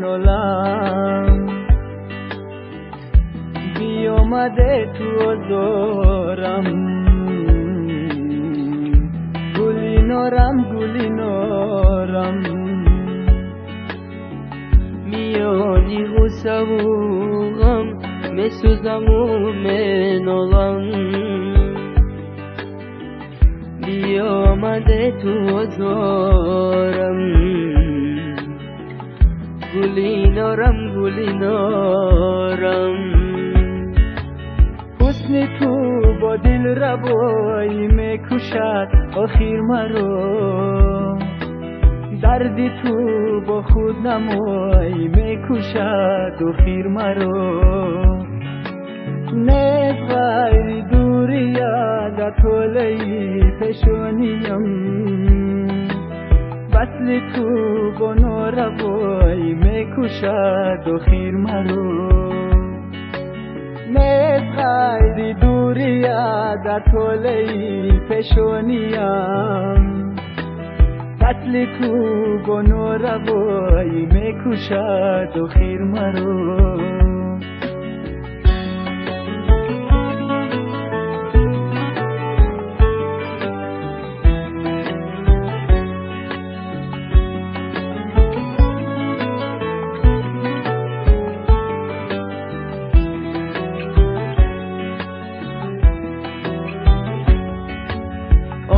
منولم بیامده تو زورم گلی نورم گلی نورم میانی غصه و غم مسوزم و منولم بیامده تو زورم گلی نورم گلی نورم حسن تو با دل ربایی میکشد آخر مرا درد تو با خود نمایی میکشد آخر مرا نیست غیر دوری در طوله‌ی پیشانیم وصل تو با ناروایی میکشد آخر مرا نیست غیر دوری در طوله‌ی پیشانیم وصل تو با ناروایی میکشد آخر مرا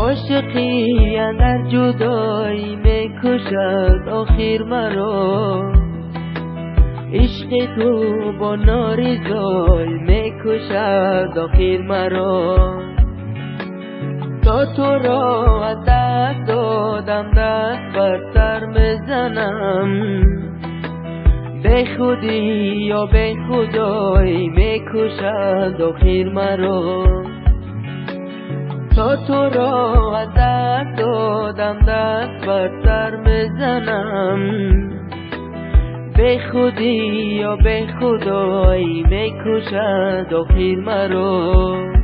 عاشقی اندر جدایی میکشد آخر مرا عشق تو با نارضایی میکشد آخر مرا تا تو را از دست دادم دست بر سر میزنم به خودی یا به خدایی میکشد آخر مرا تا تو را از دست دادم دست بر سر میزنم به خودی یا به خدایی میکشد آخر مرا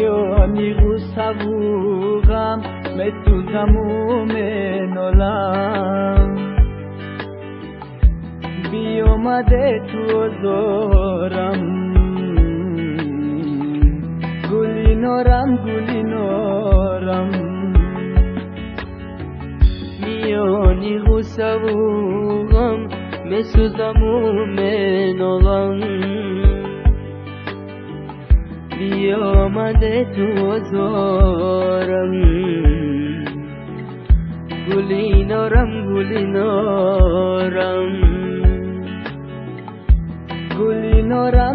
میانی غصه و غم مسوزم و منولم بیامده تو زورم گلی نورم گلی نورم میانی غصه و غم مسوزم و منولم بیامده تو زورم گلی نورم گلی نورم گلی نورم.